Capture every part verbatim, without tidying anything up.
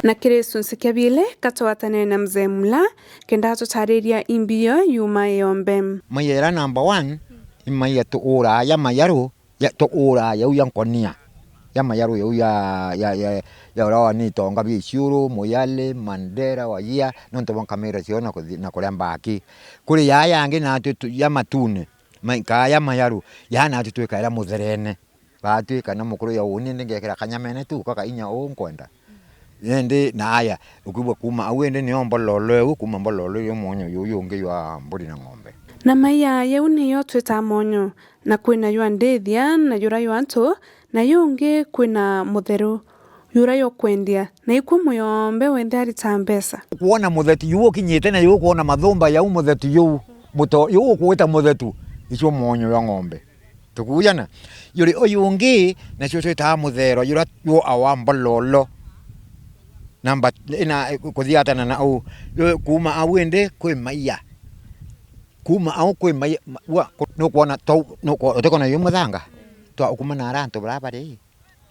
Na kiri gicunci kia biiri, ka twatanire na Mzee Mula, kenda atutariria imbi iyo yuma yombe. Maiya iria number one, i maiya tuuraa ya mayaru, ya, tuuraa yau ya nkonia. Ya mayaru yau ya, ya, ya, ya uria wa ni itonga bia Isiolo, Moyale, Mandera, Wajir, nontu bwa nkamira cio na kuthi-, na kuria mbaki. Kuri ya yangi natwi tu-, ya matune, ma-, kaa ya mayaru, ya natwi twikaira mutherene. Baatwika na mukuru ya uni, ndi ngekira kanyamene tu, kaka inya uu nkwenda. Indi na aya, ukiigua kuuma au, indi nio mbololo iu, kuuma mbololo iu mwonyo yu, yu ungi jwa mburi na ng'ombe. Na maiya yau niyo twitaa mwonyo, na kwina jwa ndithia, na jura jwa antu, na yu ungi kwina mutheru, jura jwa kwendia, na iku muyombe wenthe arita mbeca. Kwona muthetu yu ukinyite, na yu ukwona mathumba jau muthetu jau, muto-, yu ukwita muthetu, icio mwonyo jwa ng'ombe. Tukuujana? Juri uyu ungi, nacio twitaa muthero, jura jwo awa mbololo. Namba, ina, kuthiatana na u. Yu, kuuma au indi kwi maiya. Kuuma au kwi maiya, ma-, wa, ku-, nukwona tau, nukwo-, utikona yu muthanga? Twa ukuma na ara antu bara bari,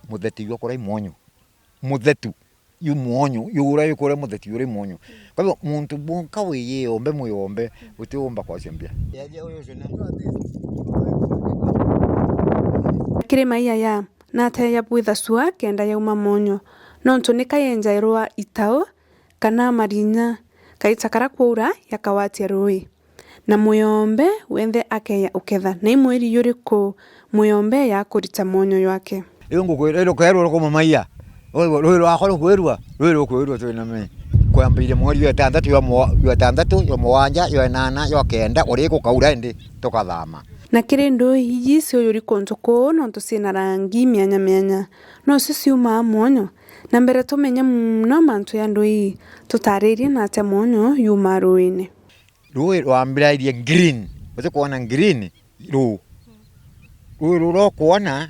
muthetu jwa kurai mwonyo. Muthetu. Yu mwonyo, yu uria yu kuria muthetu uri mwonyo. Kwa hivyo, muntu bwonka wi yombe muyombe, utiumba kwacia mbia. Kiri maiya ya, na ateya bwitha cua kenda yauma mwonyo, nontu ni kayenjairwa itau, kana marinya, kaita kara kwaura, yakawatia rui. Na muyombe wenthe akeya uketha. Na i mweri juriku muyombe yakurita mwonyo jwake? Riu ngukwira, riu rukeerwa rukuma maiya. Rui, rui rwakwa rukwirua, rui rukwirua twiname. Kwambiria mweri jwa itantatu, jwa mwa-, jwa itantatu, jwa mugwanja, jwa inana, jwa kenda, uri gukaura indi tukathama. Na kiri ndui iji ciuyuri kuntu kuu, nontu ciina rangi mianya mianya, nocio ciumaa mwonyo. Na mbere tumenye muno mantu ja ndui ii, tutaririe na atia mwonyo yumaa ruine. Rui rwambirairie green. Utikwona green? Ruu. Rui ruria ukwona,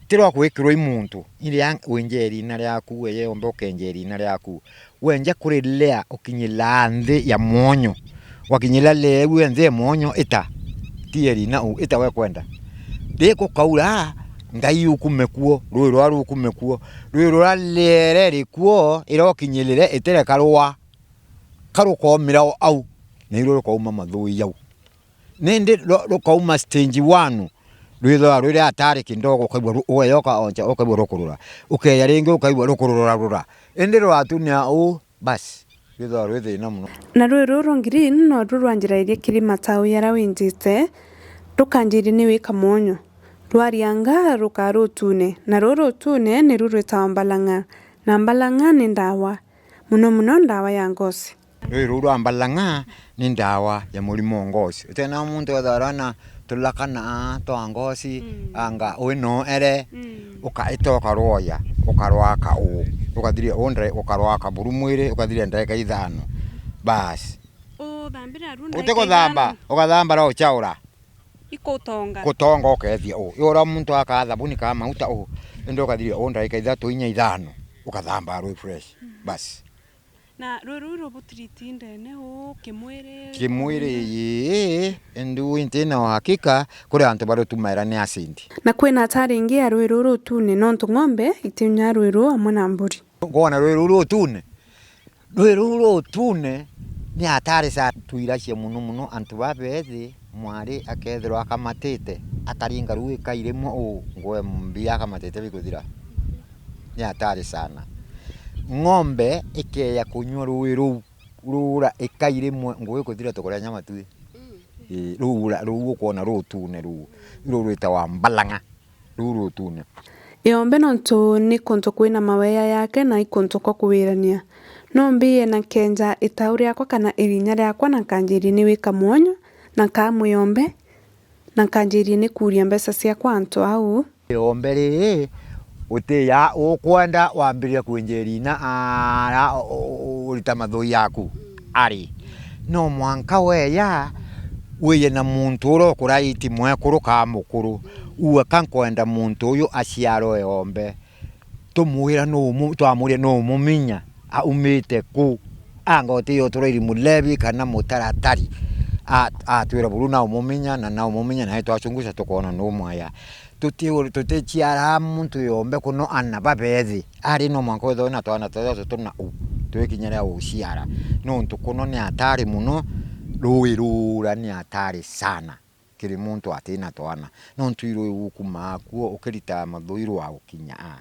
ti rwa gwikirwa i muntu. Iria winjia iriina riaku, we yombe ukenja iriina riaku. Wenja kuri layer ukinyira nthi ya mwonyo. Wakinyira layer iu nthi ya mwonyo, ita. Ti iriina u, ita we kwenda. Rigukaura, ngai ukume kuo, rui ruria rukume kuo. Rui ruria layer iri kuo, iria ukinyirire, itireka rwa. Karukomira o au, na irio rukauma mathui jau. Nindi ru-, rukauma stage one, rwithagwa rwiri atari kindogo, ukaigua ru-, ugeyoka oncha, ukaigua rukurura. Ukeya ringi, ukaigua rukurura rura. Indi rwatunia uu, basi, rwithagwa rwi thina muno. Na rui ruru green noru rwanjirairie kiri matau jaria winjite, rukanjirie ni wika mwonyo. Rwarianga rukaa rutune, na ruru rutune niru rwitawa mbalang'a, na mbalang'a ni ndawa. Muno muno ndawa ya ngosi. Rui ruu rwa mbalang'a ni ndawa ya murimo wa ngosi. Utena muntu ethagirwa na tulakana twa ngosi, mm, anga wi no ere, mm, ukaita ukarwoya, ukarwaka uu. Ukathiria uu ndai-, ukarwaka buru mwiri, ukathiria ndaika ithano. Basi. Uthambira aru ndaika ithano? Utikuthamba, ukathamba ra uchaura. Ikutonga. Kutonga ukethia uu. Yora muntu akaa thabuni ka mauta uu. Indi ukathiria uu ndaika ithatu, inya, ithano. Ukathamba rwi fresh. Mm. Basi. Na rui ruu rubutiriti ndene uu, kimwiri? Kimwiri, ii, indi uu ntina uhakika, kuri antu barutumaira ni acid. Na kwina atari ingi ya rui ruu rutune, nontu ng'ombe itiunyaa rui ruu amwe na mburi. Kwona rui ruu rutune? Rui ruu rutune ni atari sana. Twiracia muno muno antu babethi, mwari akethirwa akamatite, akaringa ruu ikai rimwe uu, ngwe mbia akamatite bikuthira. Ni atari sana. Ng'ombe ikeya kunyua rui ruu, rura ikai rimwe, ngwe ikuthira tukuria nyama tui. Mm. Ii, ruu ura-, ruu ukwona rutune ruu, ruu rwitawa mbalang'a. Ruu rutune. Iombe nontu ni kuntu kwina maweya yake na i kuntu kwa kuwirania. No mbiye na nkenja itau riakwa kana irinya riakwa na nkanjirie ni wika mwonyo, na nkaa mwiombe, na nkanjirie ni kuuria mbeca ciakwa antu au. Iombe riri, utiya ukwenda wambirie kwinja irinya ara u-, u-, urita mathui yaku. Ari. No mwanka weya, wiye na muntu uria ukuraiti mwekuru kaa mukuru. Uu aka nkwenda muntu uyu aciarwe ombe. Tumwira nu umu-, twamwire nu umuminya, aumite ku? Anga utiyo turairi mulevi kana mutaratari? A-, atwira buru na umuminya, na na umuminya, nae twachunguca tukoona nu mwaya. Tuti-, tuticiaraa muntu yombe kuno ana babethi. Ari no mwanka withirwe na twana tuthatu tuna u, twikinya ria uciara. Nontu kuno ni atari muno, rui ruura ni atari sana kiri muntu atina twana. Nontu irui ukumaa kuo ukiritaga mathui rwa gukinya a.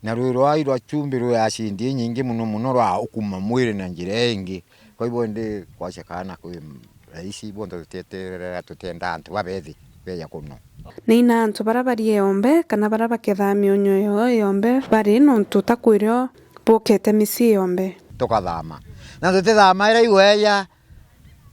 Na rui rwai rwa chumbi rwi acindi inyingi muno muno rwa ukuma mwiri na njira ingi. Kwa hivyo ndi kwacia kana kwi rahisi, bonthe tutieterera, tutienda antu babethi beja kuno. Ni ina antu bara bari eombe kana bara bakethaa mionyo yoo eombe bari nontu ta kwirio bukete micii yombe. Tukathama. Na tutithamaira igweja,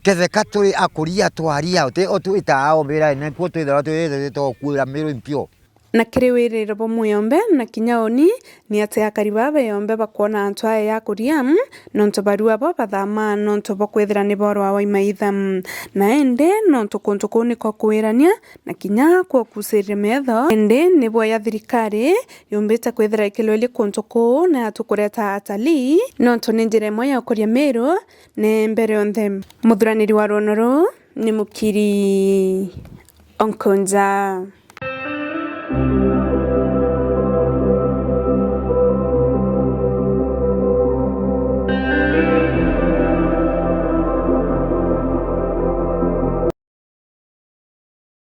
ketheka turi akuria twaria, uti utwita aombira, na kuo twithirwa twi-, twi-, twi-, twakuira miru mpio. Na kiri wiriro bwa muyombe na kinya uni, ni ati akari baa beyombe bakwona antu aya ya kuria, mm, nontu barua bo bathamaa nontu bwa kwithira ni borwa wa imaitha. Mm, na indi nontu kuntu kuu niko kwirania na kinya kwokucirire metho, indi ni bwaya thirikari yumbite kwithira ikilweli kuntu kuu na atu kureta atalii, nontu ni njira imwe ya ukuria Miru ne mbere yonthe. Muthuraniri wa rwono ruu ni Mukiri Onkonja.